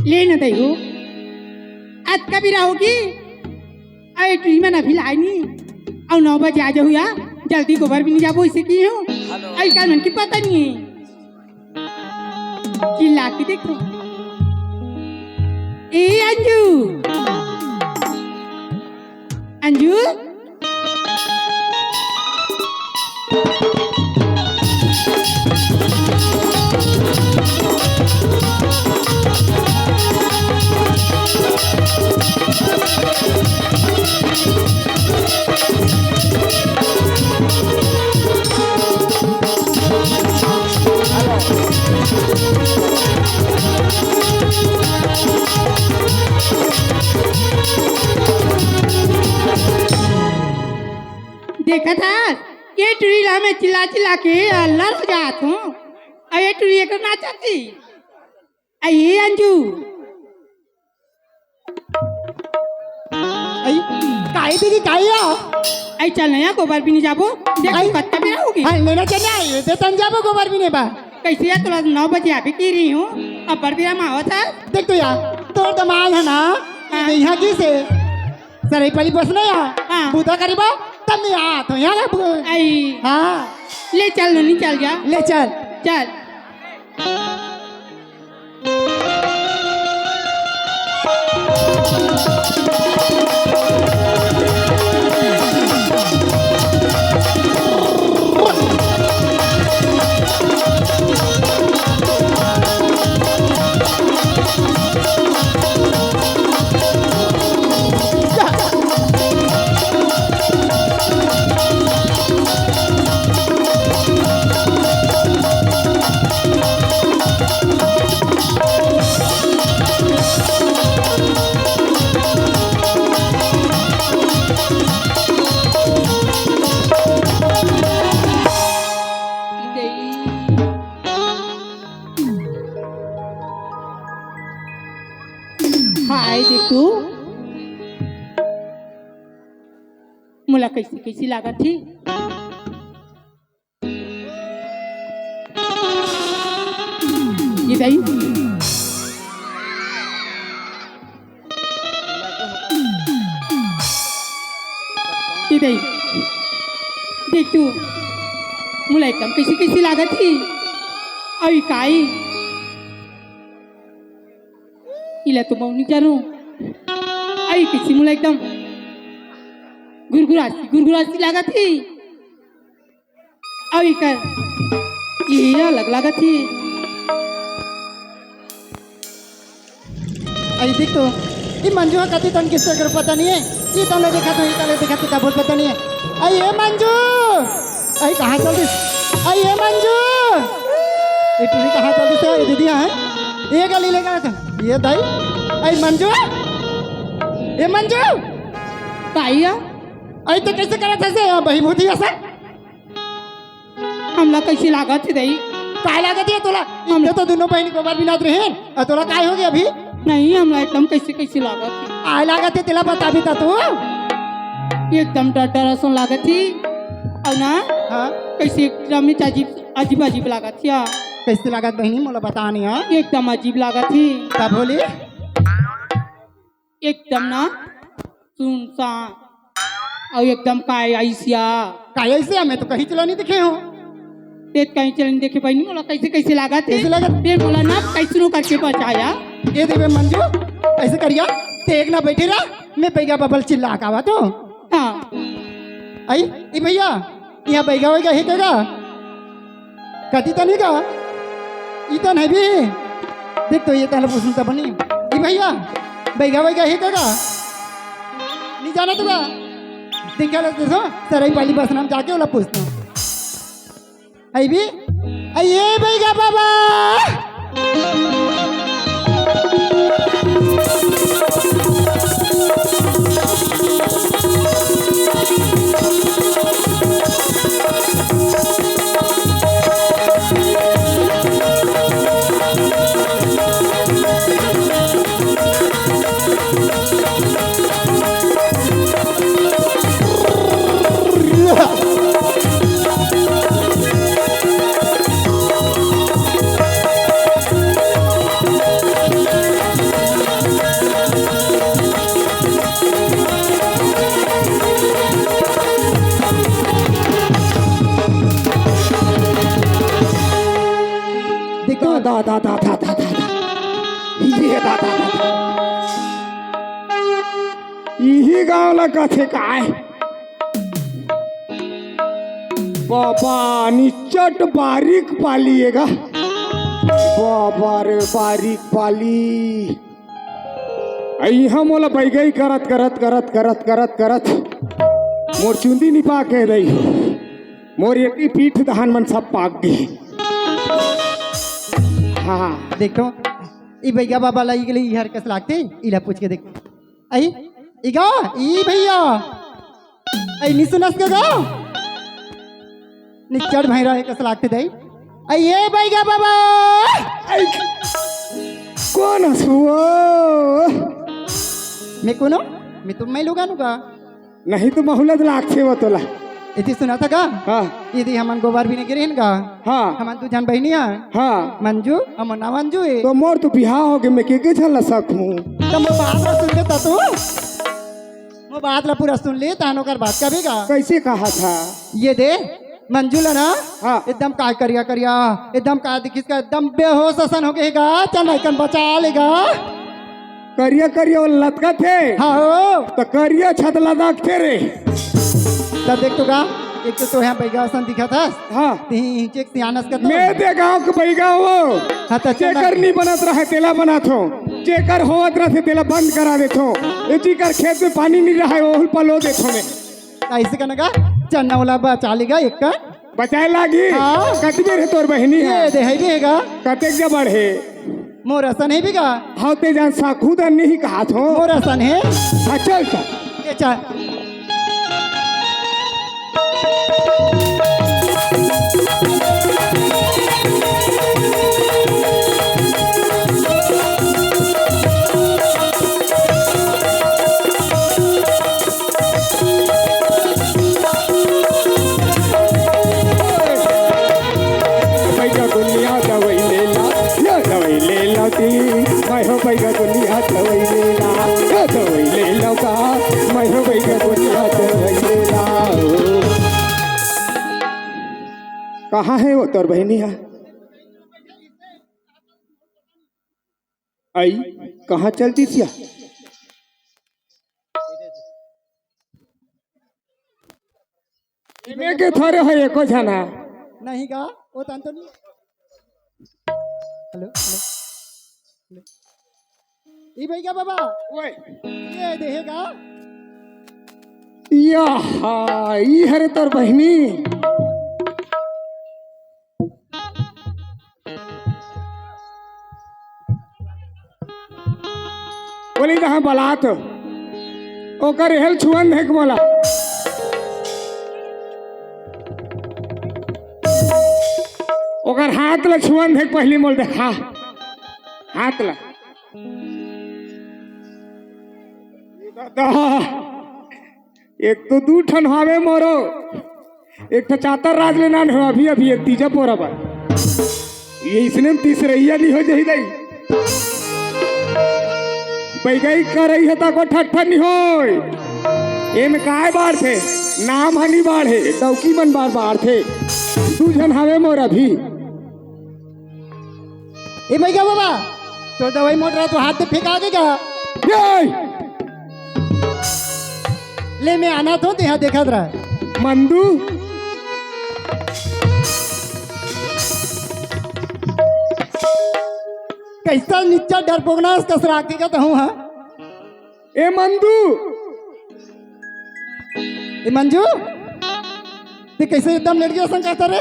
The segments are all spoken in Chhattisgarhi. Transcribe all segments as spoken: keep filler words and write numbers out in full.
ले न दई हो, अतका बेरा होगे, अउ ए टुरी मन अभी आय नहीं, अउ नौ बजे आ जाहू या, जल्दी गोबर बिने जाबो, अइसे किहे हो। अउ एकर मन के पता नहीं हे। चिल्ला के देखो, ए अंजू, अंजू। देखत हस, ए टुरी ला मैं चिल्ला चिल्ला के अल्लर हो जात हों। अउ ए टुरी एकर नाचत हे। अई ए अंजू। अई, काई दीदी, काई आ? अई चल ना या, गोबर बिने जाबो। देख, अई। कतका बेरा होगे। हाँ, लेना चल ना, ये दे तन जाबो गोबर बिने बा। कइसे या, तोला नौ बजे आबे कहे रहे हों, अब्बड़ बेरा म आवत हस। देख तो या, तोर दमाद हे ना, हाँ। इहाँ गिस हे। सरई पाली बस ना या, हाँ। बुता करिबा, तब मैं आत हों या। अई। हाँ। ले चल नोनी, चल जा। ले चल। चल। हाय दीदी, मोला कइसे कइसे लागत हे। ये दाई, ये दाई, देख तो, मोला एकदम कइसे कइसे लागत हे। अई काई, इला तो मैं नइ जानों। अई कइसे मोला एकदम गुरगुरासी, गुरगुरासी लागत हे। अउ एकर ये अलग लागत हे। अई देख तो, ई मंजू ह कति तन गिस हे, करो पता नइ हे। ई तन ले देखत हों, ई तन ले देखत हों, तभो ल पता नइ हे। अई ए मंजू, अई कहाँ चल दिस? अई ए मंजू, ए टुरी कहाँ चल दिस? ए दीदी हे, ए गली ले गे हे। ए दाई, अई मंजू, ए मंजू, काई या? अई तो कइसे करत हस ए बहिभूती असन? हमला कइसे लागत हे दाई? काय लागत हे तोला? हम इतने तो दूनों बहिनी गोबर बिनात रहेन, अउ तोला काय होगे अभी? नहीं, हमला एकदम कइसे कइसे लागत हे। काय लागत हे तेला बताबे त तू। एकदम डर डर असन लागत हे। अउ ना, हाँ? कइसे एकदम ही अजीब, अजीब अजीब लागत हे। कइसे लागत बहिनी, मोला बता नहीं, हाँ? एकदम अजीब लागत हे। तब बोली? एकदम ना सुनसान अउ एकदम काय अइसिया। काय अइसिया? मैं तो कहीं चला नइ देखे हों। तें कहीं चला नइ देखे बहिनी, मोला कइसे कइसे लागत हे। कइसे लागत? तें मोला ना कइसनो करके बचा या। ए देबे मंजू, अइसे करिया, तें एक ना बइठे रह, मैं बइगा बबा ल चिल्ला के आवत हों। हाँ। अई, ए भइया, इहाँ बइगा वइगा हे का गा? कति तन हे गा? इतन हे भी। देख तो ये तहला पूछन त बनी। ई भैया, बैगा वैगा हे का गा? नहीं जाना तो का? देखा ले तो सरई पाली बस नाम जाके ओला पूछना। अइबी, अइए बैगा बाबा। देखो, दा, दा, दा, दा, दा, दा। ये दा, दा, दा, दा। इही गांव ला कथे काय? बाबा, निचट बारीक पाली ए गा। बाबा रे, बारीक पाली। अइहा मोला बैगई करत, करत, करत, करत, करत, करत मोर चुंदी निपा के दई। मोर एती पीठ दहान मन सब पाक गे। हाँ। देख तो, ई बैगा बाबा ला ई गेले, ई हर कस लागथे, इला पूछ के देख। अई, ई गा, ई भैया। अई, नि सुनस के गा? निचट भैरा हे कस लागथे दई। अई, ए बैगा बाबा। अई, कोन हस वो? मैं कोनो? मैं तो मैं लुगा नुगा। नहीं तो महुलत लागथे वो तोला। इति सुना था का? हाँ। इति हमन गोबर भी नहीं गिरे हन का? हाँ। हमन दू झन बहिनी हा। हाँ। मंजू, हमर नाम मंजू हे। तो मोर तो बिहाव हो गे, मैं के के झन ला सकहूँ? तो मोर बात ला सुन ले ता तू। मोर बात ला पूरा सुन ले, तान ओकर बात का भी का? कैसे कहा था? ये दे, मंजू ला ना, हाँ। एकदम काय करिया करिया, एकदम का दिखिस का, एकदम बेहोश असन हो गे गा, चल नाइकन बचा ले गा। करिया करिया वो लतकत हे। हाँ हो। तो करिया छत लदकथे रे। तब देख तो का, एक तो, तो यहाँ बैगा असन दिखत हस। हाँ। तिही हिंचे एक सियानस का तो। मैं दे गाँव के बैगा हो। हाँ, तो चल जेकर ना। नी बनत रहे, तेला बनाथों। जेकर होवत रहे, तेला बंद करा देथों। ए जेकर खेत में पानी नी रहे, ओहू ल पलो देथों मैं। अइसे कना का, चन्ना वाला बचा लेगा एक का। बचाए लागी? हाँ। कति बेर हे तोर बहिनी हा? ये दे हे भी हे गा। कतेक जबड़ हे? मोर असन हे भी गा। हाँ, ते जान साखू धन नहीं कहा थो। मोर असन हे। हाँ, चल, चल। ये चल। बैगा दुनिया दवाई ले ला, या दवाई ले ला ती, मैं हो बैगा दुनिया दवाई ले ला, या दवाई ले ला का, मैं हो बैगा दुनिया दवाई ले ला। ओ। कहाँ हे वो तोर बहिनी हा? अई, कहाँ चल दिस या? एमे के थोरे हो एको झना। नहीं गा, वो तन तो नहीं। Hello, hello, hello. ई बैगा बाबा। ओए। ये दे हे गा। या हा, ई हरे तोर बहिनी। बोली, "कहाँ बलात?" ओकर हेल छुअन देख मोला। ओकर हाथ ल छुअन देख, पहली मोल देख, हाँ, हाथ ल। दादा, एक तो दू ठन हावे मोरो, एक ठो चातर राज ले नान हो, अभी, अभी एक तीजा पोरा बा। ये इसने तीसरैया नहीं हो जाही दाई। बैगई करई हे ता को ठट्ठा नहीं होय। एमे काय बाढ़थे? नाम ह नहीं बाढ़े, डौकी मन बार बाढ़थे। दू झन हावे मोर अभी। ए बैगा बाबा, तोर दवाई मोटरा तो हाथ से फेंका के का? ए! ले मैं आना तो तेहा देखत रह। मंदू। कइसा निच्चट डरपोकना अस कस राखे का तहूँ, हाँ? ए मंदू। ए मंजू, ते कइसे एकदम लेट गया संग कहता रे?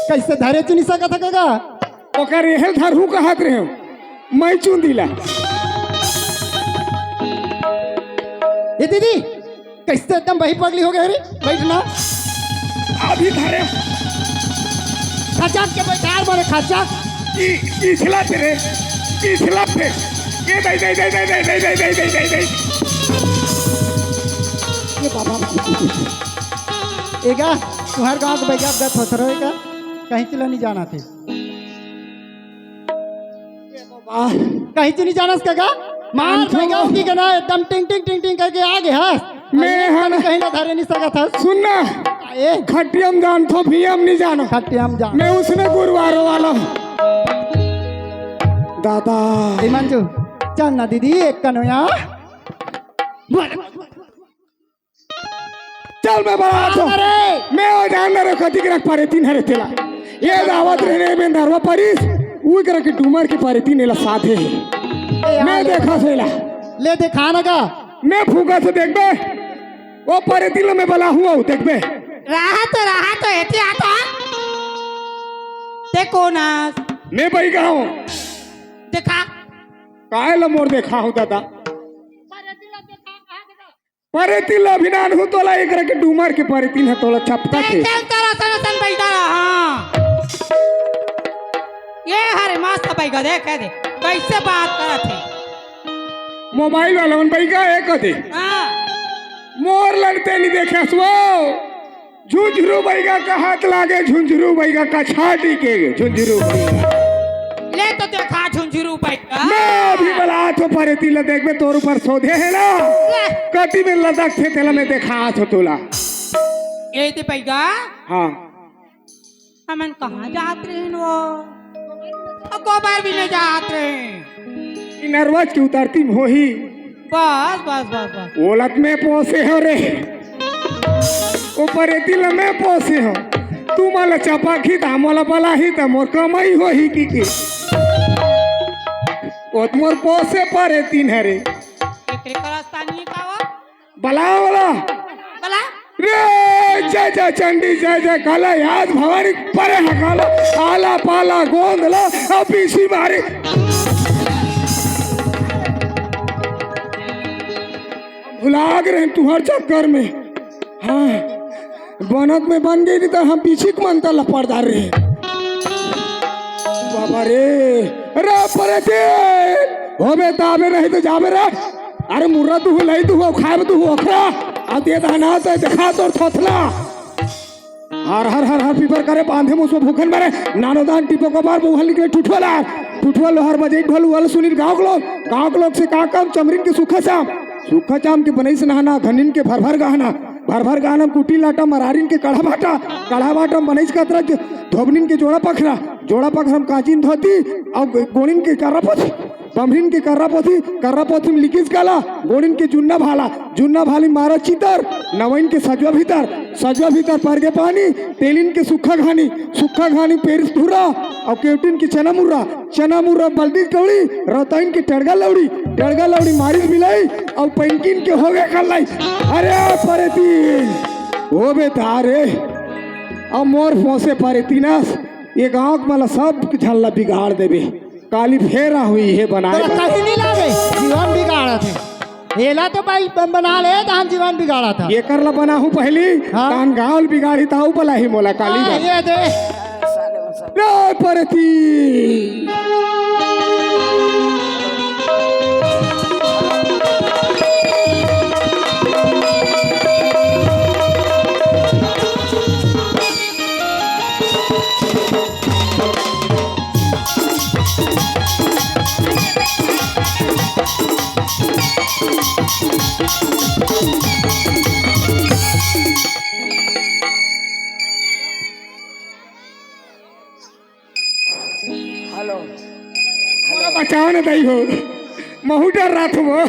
कइसे धरे चुनी सकत हे का? ओकर एहल धरहूँ कहत रहेंव, मैं चुन दिला। ए दीदी, कइसे एकदम बही पगली हो गे रे? बइठ ना। अभी धरे। खचक के बइठार मारे खचक। ई, पिछला थे रे, पिछला थे। ये दे, दे, दे। ये बाबा। एगा, तुँहर गाँव के बइगा गत होत रहे का? कहीं चला नहीं जाना थे। वाह। कहीं तो नहीं जानस का गा? मार भाई गाँव की गना एकदम टिंग टिंग टिंग टिंग करके आ गए हस। मैं अरे हम कहीं ना धरे नहीं सकत हस। सुन ना। ए। खटियम जानथो, भीम नहीं जानो। खटियम जान। मैं उसने गुरुवारों वाला हूँ। दादा। ए मंजू, चल ना दीदी, एक कनो यहाँ। बोल। चल, मैं बरात हूँ। अरे! मैं ओ जान रे कति के रख पारे तीन हरे तेला। ये दावत रहने में नरवा परिस, उ कर के डूमर के पारे तीन एला साधे हे। ए, मैं आ ले देखा से ला। ले देखा ना का। मैं फूका से देखबे। ओ पारे तीन ला मैं बला हुआ हूँ, देखबे। रहा तो, रहा तो, एती आता। ते कौन आस? मैं बइगा हूँ। देखा। काहे ला मोर देखा हूँ दादा? पारे तीन ला देखा, कहाँ देखा? परे तिल अभिनान हूँ तोला, एकरा के डूमर के परे तिल ह तोला चपका थे। देखे तोरा सन सन बैठा रहा। ये हरे मस्त बैगा, देख, देख, कैसे बात करत हे। मोबाइल वाला मन बैगा एक दे। हाँ। मोर लड़ते नहीं देखे सो। झुंझरू बैगा का हाथ लागे, झुंझरू बैगा का छाती के, झुंझरू बैगा। ले तो देखा झुंझरू बैगा। मैं अभी बलात हो परे तिल देखबे, तोर ऊपर सोधे हे ना। ले। कति में लदक थे तेला मैं देखात हो तोला। ए ते बैगा। हाँ। हमन कहाँ जात रहेन वो? अब गोबर भी नहीं जात रहे। ई नरवज के उतरती में होही। बस, बस, बस, बस। ओलत में पोसे हो रे। ऊपर एती ल में पोसे हो। तू मला चपाखी त मोला बलाही त मोर कमाई होही की की। ओत मोर पोसे परे तीन हरे। एकरे का रास्ता नहीं का वो? बला, बला। बला। रे, जय जय चंडी, जय जय काला, याद भवानी परे हकाला, आला पाला गोंद ला, अब पीसी मारी। भुला गे रहे तुहर चक्कर में। हाँ, बनत में बन गई, नहीं तो हम पीछे के मंतर ला पड़दार रहे। बाबा रे, रे परे ते, होबे ताबे नहीं तो जाबे रे। अरे मुर्रा तू लई तू खाए तू ओखरा। आ दे दाना तो देखा तोर थोथला। हर हर हर हर पीपर करे बांधे मुसो भूखन मरे। नानो दान टिपो कपार मुहल निकले टुटवला। टुटवल हर बजे ढोल वल सुनील गाँव के लोग। गाँव के लोग से का काम चमरिन के सुखा चाम। सुखा चाम के बनई से नहाना घनिन के भर भर गहना। भर भर गहना कुटी लाटा मरारिन के कढ़ा बाटा। कढ़ा बाटा बनई से कतरा धोबनिन के जोड़ा पखरा। जोड़ा पखरा में काचिन धोती। और गोड़िन के करपत बम्हिन के कर्रा पोथी, कर्रा पोथी में लिखिस काला, गोड़िन के जुन्ना भाला, जुन्ना भाली मारा चितर, नवइन के सजवा भीतर, सजवा भीतर परगे पानी, तेलिन के सुक्खा घानी, सुक्खा घानी पेरिस धुर्रा, अउ केवटिन के चना मुर्रा, चना मुर्रा बल्दी कौड़ी, रतइन के टड़गा लौड़ी, टड़गा लौड़ी मारिस बिलाई, अउ पैंकिन के होगे कल्लाई। अरे परेतीन, होबे तारे, अब मोर फोसे परेतीनस, ये गाँव के मला सब झन ला बिगाड़ देबे। काली फेर आहू इहे बनाए तोला बर। कहीं नहीं लागे, जीवन बिगाड़त हे। एला तो भाई बन-, बना ले, तहन जीवन बिगाड़त हे। एकर ला बनाहू पहली, हाँ। तहन गाँव ल बिगाड़ी, ताऊ बलाही मोला काली हाँ, बर। ये दे। रे परती। हेलो। अरे बचाओ ना दाई हो, महू डर्रात हों।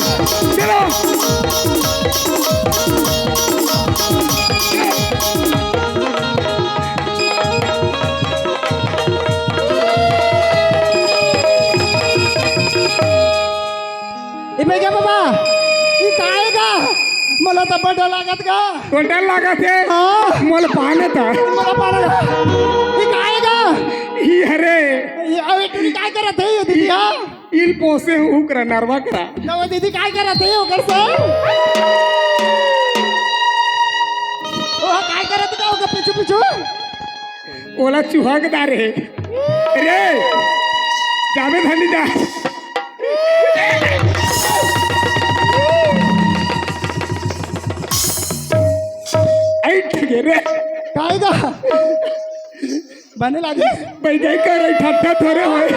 चलो। ए भैया बाबा, ई का हे गा? मोला तो बड़ डर लागत गा। तो डर लागत हे? हाँ। मोला पाने था। मोला पाने था। ई का हे गा? ई हरे। ये, अबे, तू काय करत हे, ये दीदी, हाँ? इल पोसे हूँ, उकरा नरवा करा। तो वो दीदी काय करत हे, ओकर से? ओ, काय करत हे, ओकर पीछू, पीछू? ओला चूहा के दारे। रे, जाबे धनी जा। ऐठ गे रे। काय गा? बने लागे? भाई, जाई कर, ऐठ ठट्ठा थोरे होय।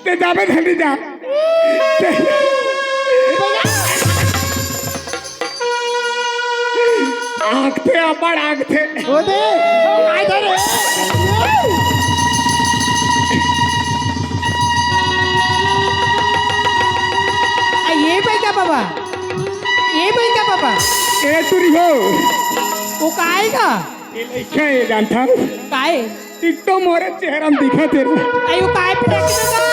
ते जाबे धनी जा। ते आँख थे, अब्बड़ आँख थे। ओ दे, ओ काय करे? आ, ये भाई का बाबा? ये भाई का बाबा? ए, टूरी हो। वो काय का? ये लइका ये जानता। काय? एक तो मोरे चेहरा में दिखत हे रे। अयो, काय फेंक देगा?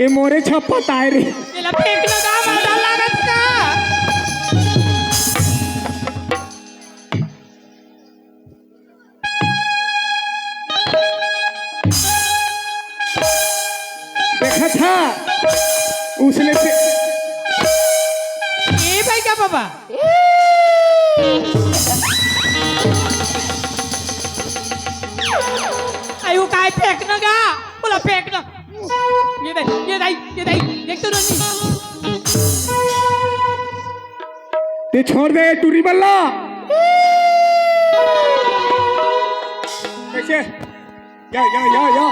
ये मोरे छप्पा ताय रे। तेला फेंक देगा, मजा लागत का? देखा था उसने से। ए भाई का बाबा? अयो, काय फेंक देगा? बोला फेंक दे। ये दे, ये दे, ये दे, देख तो नहीं। ते छोड़ दे टूरी बल्ला। कैसे? या, या, या, या।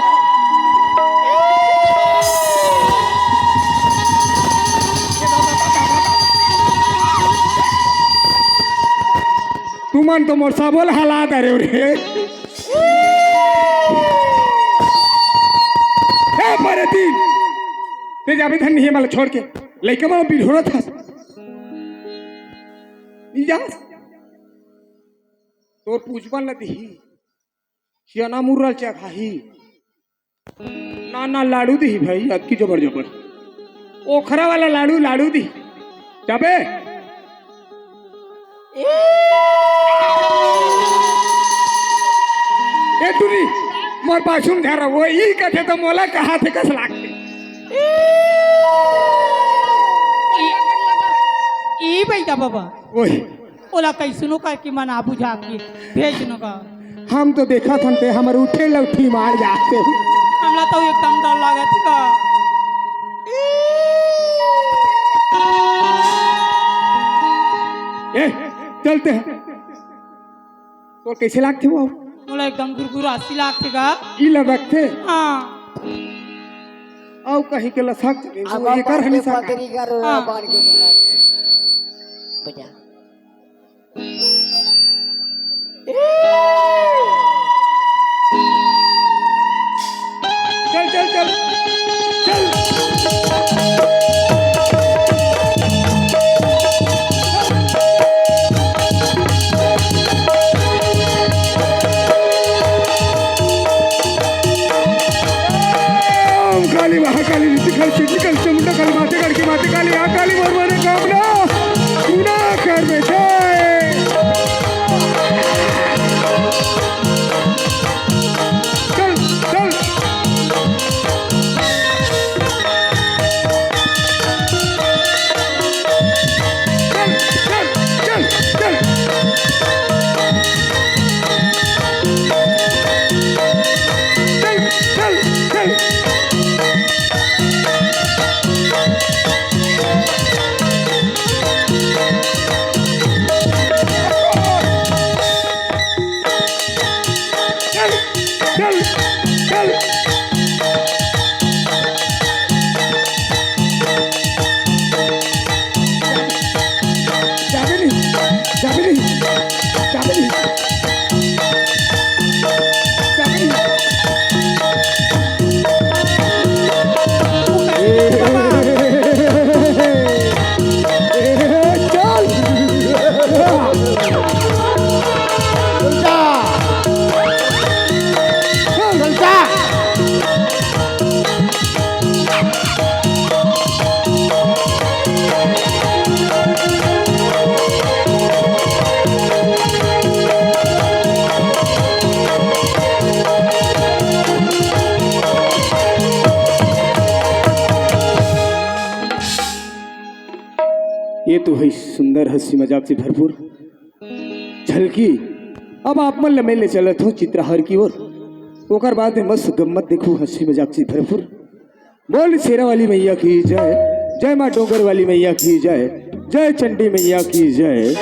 तुमन तो मोर सबो ल हला दे रे। हे परती, ते जाबे धन नहीं मला छोड़ के, लइका मन बिढ़ोरत हस। नहीं जास। तोर पूछबन ल दिही, चना मुर्रा चखाही। ना, ना, लाडू दिही भाई, अतकी जबर जबर। ओखरा वाला लाडू, लाडू दिही। जाबे? ए टूरी, मोर बात सुन ध्यान रख, वो ई कथे तो मोला कहा थे कस लागथे। ई, ई भैया बाबा। ओए। ओला कैसनो करके मना बुझा के भेज न का। हम तो देखत हन ते हमर उठे लौठी मार जाते। हमला तो एकदम डर लागत का। ए, चलते हैं। तो कैसे लागथे वो? मोला एकदम गुरगुरासी लागथे का। ई लगथे? हाँ। अउ कहीं के लसक, अब वो एकर हनी सा। पतरी कर हाँ। बांध के बोला। बेटा। चल, चल, चल। चल। ओम काली महाकाली, नित्य काली, सिद्धि काली, चामुंडा काली, माते काली, माते काली, आ काली, मोर मनोकामना पूरा कर दे। जय। चल, चल। चल, चल, चल, चल। चल, चल, चल। ये तो है सुंदर हंसी मजाक से भरपूर झलकी। अब आप मन ल मैं ले चलत हूँ चित्रहार की ओर। ओकर बाद में मस्त गम्मत देखू हंसी मजाक से भरपूर। बोल शेरा वाली मैया की जय, जय माँ डोंगर वाली मैया की जय, जय चंडी मैया की जय।